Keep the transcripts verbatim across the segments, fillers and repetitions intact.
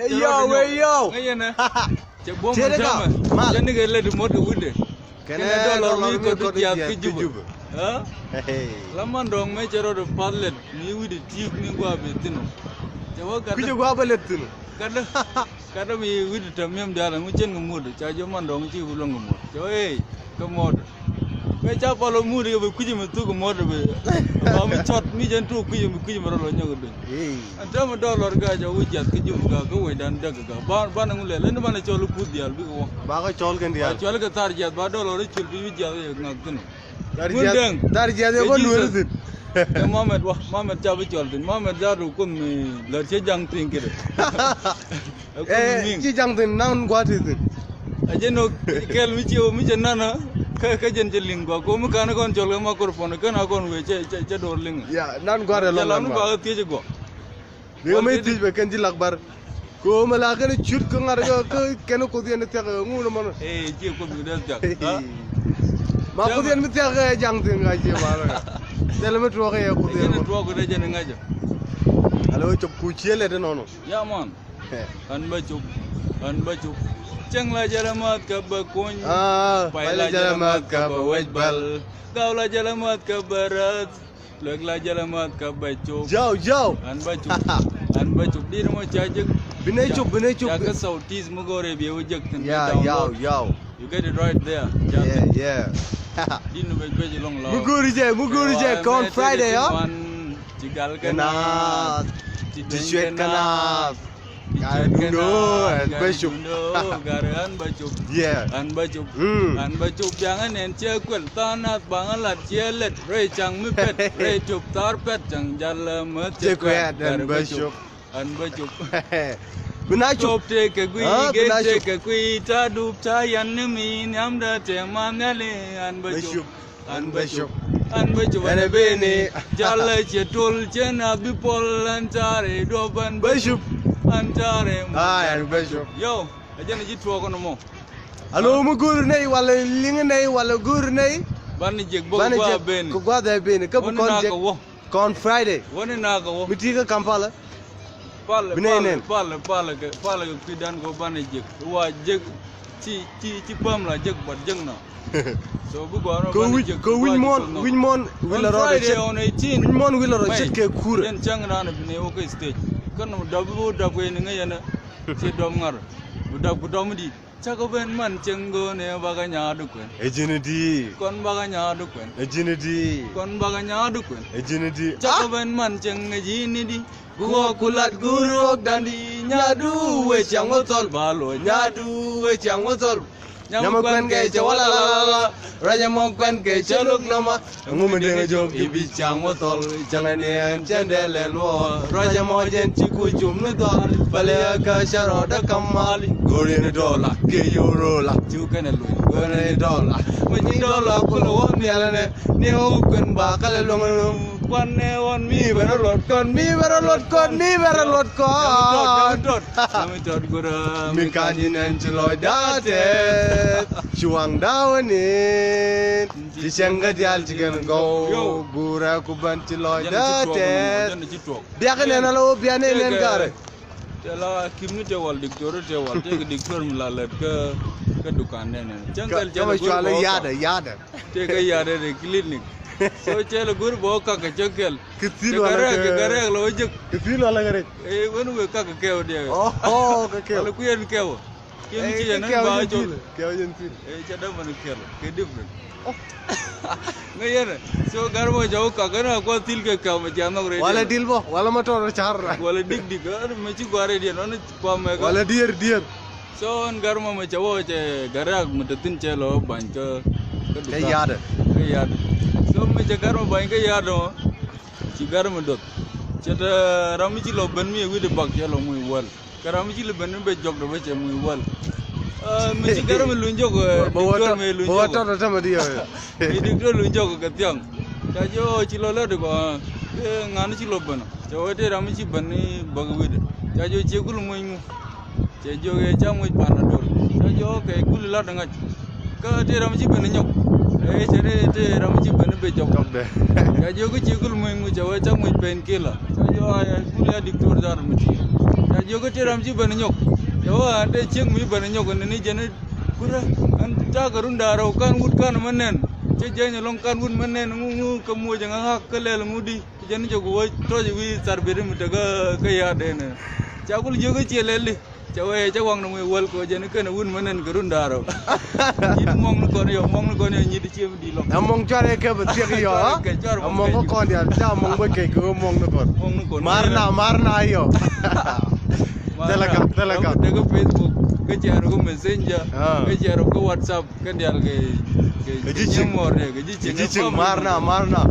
Ey, yow, ey, yow. Ŋäcɛ nɛ. Cɛ buɔ̱m. Tiɛt ɛ ka, camɛ. Mal. Cɛ nikɛ lät mot kɛ wi̱cdɛ. Kɛnɛ dɔlɔr mi kɔt bi jiath kä Jubɛ. Ɛ? Hey. La man dɔ̱ŋ mëë cɛ rɔɔdɛ path lät mi wi̱cdɛ ti̱i̱k ni gua̱a̱ bi thi̱n ɔ. Cɛ wä gatdä. Kui̱cɛ gua̱a̱ bä lät thi̱n ɔ. Gatdä. Gatdä mi wi̱cdɛ tɛm mi̱em diaal ɛŋu cɛn kɛ muɔ̱t ɔ, ca jiɔ man dɔ̱ŋ ci wä luäŋ kɛ muɔ̱t. Cɛ wä ey, kɛ muɔ̱t. Mëë ca pal ɔ muut i̱ kɛ bi kui̱c mi thuk muɔ̱t i̱ bi. Ba mi cɔt mi jɛn tuk kui̱c mi kui̱c mi rɔ lɔ nyɔk i̱ ben. Ey. Ɛn täämɛ dɔlɔr ka jɛ wä jiath kä Jubɛ ka kä wecdan däk ka. Ba, banɛ ŋu lɛl ɛn banɛ cɔl i̱ kuth diaal bikɛ wä. Ba kɛ cɔl kɛn diaal. Ba cɔl kɛ thar jiath ba dɔlɔr i̱ cul bi wi̱c jiath i̱ ŋak thi̱n. Thar jiath, thar jiath ɛ wä nuɔ̱ri thi̱n. Ɛ Mohamed wa, Mohamed ca bi cɔl thi̱n. Mohamed ca ru kum mi lär cɛ jaŋ thi̱n kidɛ. Ɛ, ci jaŋ thi̱n nan gua̱a̱th ti thi̱n. A jɛ nɔ kɛl mi ci mi cɛ nanä kä, kä jɛn cɛ liŋ gɔaa. Ko mi ka̱n kɔn cɔl kɛ microphone kɛn a kɔn wee cɛ, cɛ, cɛ do̱r liŋ. Ya, nan gua̱a̱th ɛ lɔŋ nan gua̱a̱th. Bikɛ mi thiec bɛ kɛn ji̱ lak bar. Ko mi la kɛn cut kä ŋa̱t kä, kä kɛn kuth yɛn thiak ŋun mɔn. Ee, ci kuth mi dee thiak. Ma kuth yɛn mi thiak kɛ jaŋ thi̱n ŋa̱c ci ma la. Thilɛ mi tuɔk kɛ kuth yɛn. Tuɔk kɛ jɛn ŋa̱c. Alo cop ku ciël ɛ ti nɔnɔ. Ya man. Ɣän bä cop, ɣän bä cop. Cäŋ la jälä math kä bä kuny. Pay la jälä math kä bä wec bäl. Gaw la jälä math kä bä räth. Luek la jälä math kä bä cop. Jaw, jaw. Ɣän bä cop, ɣän bä cop. Di̱t mɔ ca jek. Bi nɛ cop, bi nɛ cop. Ca kä South East mi go̱o̱rɛ bi wä jek thi̱n. Ya, yaw, yaw. You get it right there. Yeah, yeah. Di̱t ni bɛ juec lɔŋ lɔ. Mi go̱o̱ri jɛ, mi go̱o̱ri jɛ kɔn Friday, ya. Ci gal kɛ naath, ci cuet kɛ naath. Gari dundo, ɣän bä cop. Gari ɣän bä cop. Yeah. Ɣän bä cop. Mm. Ɣän bä cop. Biaŋä nɛn cɛ kuɛl tha̱a̱ŋ nath baŋä lat cɛ lɛt rɛy caŋ mi pɛt rɛy cop tha̱a̱r pɛt caŋ jal mäth cɛ kuɛt ɣän bä cop. Ɣän bä cop. Bi na cop. Cop tëë kɛ guiy, ah, gek tëë kɛ guiy, ta̱a̱ dup ta̱a̱ yan ni mi nhiamdä tëë ma nhiali ɣän bä cop. Ɣän bä cop. Ɣän bä cop. Ɣän bä cop. Ɣän bä cop. Ɣän bä cop. Jalɛ cɛ tol cɛ na bi pɔl ɣän ta̱rɛ duɔp ɣän bä cop. Ɣän ta̱rɛ mɔ. Aa, ɣän bä cop. Yo, a jɛn a ji̱ tuɔɔk kɔn mɔ. Alo mi go̱o̱ri nɛy walɛ liŋi nɛy walɛ go̱o̱ri nɛy. Banɛ jek bä kɛ gua̱a̱th ɛ ben. Kɛ gua̱a̱th ɛ ben. Kä bi kɔn jek. Kɔn Friday. Wäni nakä wä. Mi ti kä Kampala. Palɛ, bi nɛy palɛ, nɛn. Palɛ, palɛ kɛ, palɛ kɛ kui̱dan kɛ banɛ jek. Wa jek, ci, ci, ci päm la jek, but jek na. So bi gɔaa nɔ banɛ jek. Kɛ wi̱c, kɛ wi̱c muɔ̱n, wi̱c muɔ̱n, wi̱c la rɔɔdɛ cɛt. On Friday, on eighteen. Wi̱c muɔ̱n, wi̱c la rɔɔdɛ cɛt kɛ kurɛ. Yɛn cäŋ raan bi nɛ wä kä stage. Kä nɔ dɔp bi wä dɔp kɛ ni ŋäc yɛn. Ci dɔp ŋa̱r. Bi dɔp ku dɔp mi di̱i̱t. Cakɔ ben man cieŋ go̱o̱nɛ bakɛ nyaadu kuɛn. Ɛ ji̱n i̱di? Kɔn bakɛ nyaadu kuɛn. Ɛ ji̱n i̱di? Kɔn bakɛ nyaadu kuɛn. Ɛ ji̱n i̱di? Cakɔ ben man cieŋ ɛ ji̱n i̱di? Guɔk ku lat guur ɣɔk dandi nyaadu wee ciaŋ wä thɔl ba luɔc nyaadu wee ciaŋ wä thɔl. Nyam kuɛn kɛ cɛ wä la la la la. Ruacɛ mɔ kuɛn kɛ cɛ lok nɔma. Ɛŋu mi deŋ ɛ jɔk i̱ bi caŋ wä thɔl. Cäŋɛ ni ɛn cɛn dee lɛ luɔɔr. Ruacɛ mɔ jɛn ci ku cum ni dhɔl. Bali ɛ kä cɛ rɔɔdɛ kam mali. Go̱o̱ri ni dɔla kɛ yo̱o̱ rola. Cu kɛn ɛ luny go̱o̱ri ni dɔla. Mɛ ci dɔla kulɛ wä nhialɛ nɛ. Ni ɣɔw kuɛn ba kälɛ luɔ̱ŋ ni ɣɔw. Kuan nɛ ɣɔn mi bɛ rɔ luɔt kɔn mi bɛ rɔ luɔt kɔn mi bɛ rɔ luɔt kɔn. Jami tɔt, jami tɔt. Jami tɔt gurä mi kan ji̱ nɛn ci lɔc da̱a̱ tɛth. Cuaŋ da̱a̱ wä ni. Ti cieŋ kä diaal ti kɛn gɔw. Yo. Guurɛ ku bän ti lɔcdä tɛth. Biakɛ nɛn ala wä biakɛ nɛn garɛ. Tɛ la kim ni tɛ wal diktor tɛ wal tɛ kɛ diktor mi la lät kä, kä dukan nɛn nɛn. Cäŋ kɛl cɛ la cual yadɛ yadɛ. Tɛ kɛ yadɛ de clinic. So cɛ la go̱r bɔ kak kɛ cäŋ kɛl. Kɛ thil wala kɛ rɛk la wä jek. Kɛ thil wala kɛ rɛk. Ee wen wek kak kɛ kɛw diɛ. Oh, kɛ kɛw. Wala kuiɛn kɛw. Kiɛn ci yɛn ba col. Kiɛw yɛn thil. Ee ca dämɛ ni kɛl kɛ different. Ŋäc yɛn. So gar mɔ ca wä kak kɛn a kuath thil kɛ kɛw mɛ ca nhɔk rɛy. Wala dil bɔ wala ma tɔr car. Wala dik dik ɣän mɛ ci guar rɛy diɛn ɣän kua mɛ kɛ. Wala dier dier. So ɣän gar mɔ mɛ ca wä cɛ gar rak mɛ te thin cɛ lɔ bany kä. Kä duka. Kä yadɛ. Kä yadɛ. So mɛ ca gar mɔ bany kä yadɛ mɔ. Ci gar mi doth. Cɛ te ram mi ci lɔ ben mi wi̱i̱ di bak cɛ lɔ ŋui̱ wäl. Kɛ ram mi ci lɔ ben mi bɛ jɔk dɔ bɛ cɛ ŋui̱ wäl. Mi ci gar mi luny jɔk. Diktor mi luny jɔk. Mi diktor luny jɔk kɛ thiaŋ. Ca jɔ ci lɔ lɛ di kɔ. Ŋani ci lɔ ben. Cɛ wee te ram mi ci ben ni bak wi̱i̱ di. Ca jɔ ci kul muny ŋu. Cɛ jiök ɛ ca muc pan a dol. Ca jiök kɛ kul lat ŋa̱c. Kä tëë ram ci ben nyɔk. Ɛ cɛ tëë ram ci ben bi jɔk. Ca jiök kä ci kul muc muc cɛ wee ca muc pen kila. Ca jiök ɛ kul ya diktor dar muc. Ca jiök kä ti ram ci ben nyɔk. Cɛ wä an dee ciek mi ben nyɔk ni ni jɛn kurä. An takä run da̱a̱r rɛw kan wut kan mä nɛn. Cɛ jɛny ɛlɔŋ kan wut mä nɛn ŋu ŋu kä muɔc ɛŋa ŋak kä lɛl ŋu di. Jɛn jɛ ku wä tɔc wi̱i̱ thar bit mi tekä kä ya̱a̱t denɛ. Ca kul jiök kä ciɛ lɛl di. Cɛ wee cɛ waŋ ni wi̱i̱ wäl kɛ wä jɛn kɛn wut mä nɛn kɛ run da̱a̱r rɛw. Nyi̱t muɔŋ ni kɔn yɔ, muɔŋ ni kɔn yɔ nyi̱t ciɛ mi di̱i̱t lɔŋ. Ɛ muɔŋ cuarɛ kɛ bɛ thiɛk yɔ. Cuarɛ kɛ, cuarɛ ɛ muɔŋ kɛ kɔn dial ca muɔŋ bä kɛ kɛ wä muɔŋ ni kɔn. Muɔŋ ni kɔn. Mar na, mar na yɔ. Mar na. Thilɛ gak, thilɛ gak. Dee kä Facebook, kä cɛɛr kä Messenger, kä cɛɛr kä WhatsApp. Kä dial kɛ, kɛ, kɛ ji̱ cieŋ. Kɛ ji̱ cieŋ, mar na, mar na.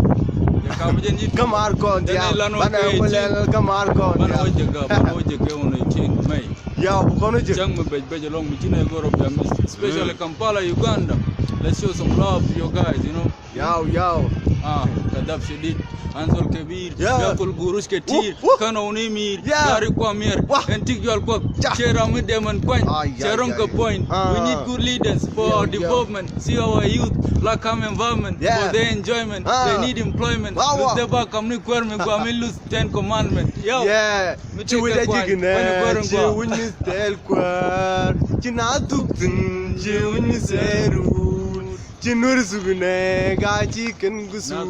Kä mar kɔn dial. Banɛ wä lɛl kä mar kɔn dial. Banɛ wä jɛ kä, banɛ wä jɛ kä wun cieŋ mɛy. Ya, bu kɔn wä jɛ. Cäŋ mi bec bec alɔŋ mi ci nɛ goro bia mi. Especially Kampala, Uganda. Let's show some love to you guys, you know. Yaw, yaw. Ah, kɛ dhap shadid. Anzol kebir. Yeah. Yakul gurush ketir. Woo, woo. Kan wuni mir. Yeah. Dari kwa mir. Wah. En tik jual kwa. Ja. Cɛ ram mi dɛmɛn kuany. Cɛ rɔŋ kɛ point. We need good leaders for our development. See our youth, lack of environment for their enjoyment. They need employment. Lose their back, kam ni kuɛr mi gua mi lose ten commandment. Yo. Yeah. Mi ci wi̱c a ji̱ gin ɛ ci wi̱c mi thɛl kuäär. Ci na thuk thi̱n ci wi̱c mi thɛl ruut. Ci nuɔ̱r thuk nɛ ga ci kɛn gusu. Ci na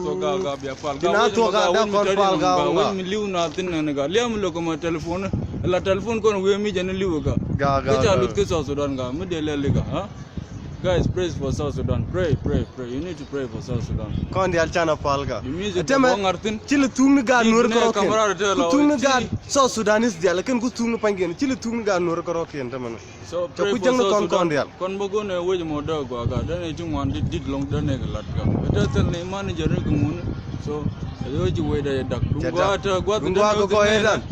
thuɔ̱k ga da kɔn pal ga wä. Wec mi li̱w na thi̱n nɛn ga liam lo̱k ma telephone. La telephone kɔn wee mi jɛn li̱w ga. Ga ga. Kä ca lut kä South Sudan ga mi dee lɛl ga. Guys, pray for South Sudan. Pray, pray, pray. You need to pray for South Sudan. Kɔn dial canɛ pal ga. Tɛmɛ ci li thuk ni gaat nuɔ̱r kärɔ̱kiɛn. Ku thuk ni gaat South Sudanese dial kɛn ku thuk ni pa̱nykiɛn ci li thuk ni gaat nuɔ̱r kärɔ̱kiɛn tɛmɛ ni. So pray for South Sudan. Kɔn bä go̱n ɛ wec mɔ dee gɔaa gaat dee ni ti ŋuan dit dit lɔŋ dee ni kɛ lat gaat. Ɛ tɛ thil ni manager ni kɛ ŋun. So ɛ wec wec dee dak. Duŋ gɔaa tɛ guath dee ni kɛ ŋun.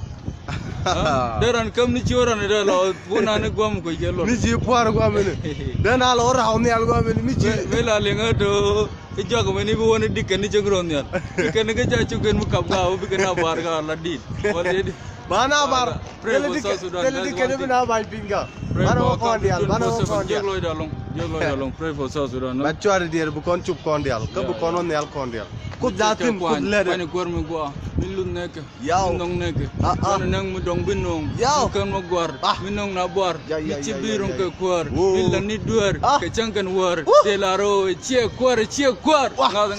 Dee ran käm ni ci wä ran dee lɔ wä nan ni guam kuec kɛ lɔ. Ni ci puar guam ni. Dee na lɔ wä raw nhial guam ni mi ci. Mi la liŋ ɛ to. I̱ jɔk mɛn i̱ bi wä ni dikɛ ni cäŋ rɔ nhial. Dikɛ ni kä ca cuk kɛn mi kap ka wä bikɛ na bar ka la dit. Wä dit. Ba na bar. Pray for South Sudan. Deli dikɛ ni bi na bar piny ka. Ba na wä kɔn dial. Ba na wä kɔn dial. Jiök lɔcdä lɔŋ. Jiök lɔcdä lɔŋ. Pray for South Sudan. Ba cuari diɛr bi kɔn cup kɔn dial. Kä bi kɔn wä nhial kɔn dial. Kuth da thin kuth lɛdɛ. Mani kuäär mi gua mi luth nɛkɛ. Yaw. Mi nhɔŋ nɛkɛ. Aa. Mani nɛŋ mi dɔŋ bi no̱o̱ŋ. Yaw. Mi kän mi guar. Mi no̱ŋ na buar. Mi ci bi ro̱ŋ kɛ kuäär. Mi la ni duäär. Kɛ cäŋ kɛn wäär. Tëë la ro̱o̱ ciɛ kuäär ciɛ kuäär.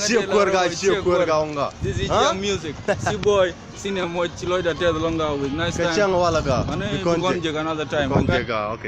Ciɛ kuäär ka ciɛ kuäär ka ŋa. This is your music. Si boy. Senior much ci lɔcdä tɛth lɔŋ ka with nice time. Kɛ cäŋ wala ka. Ani bi kɔn jek another time. Bi kɔn jek ka, okay.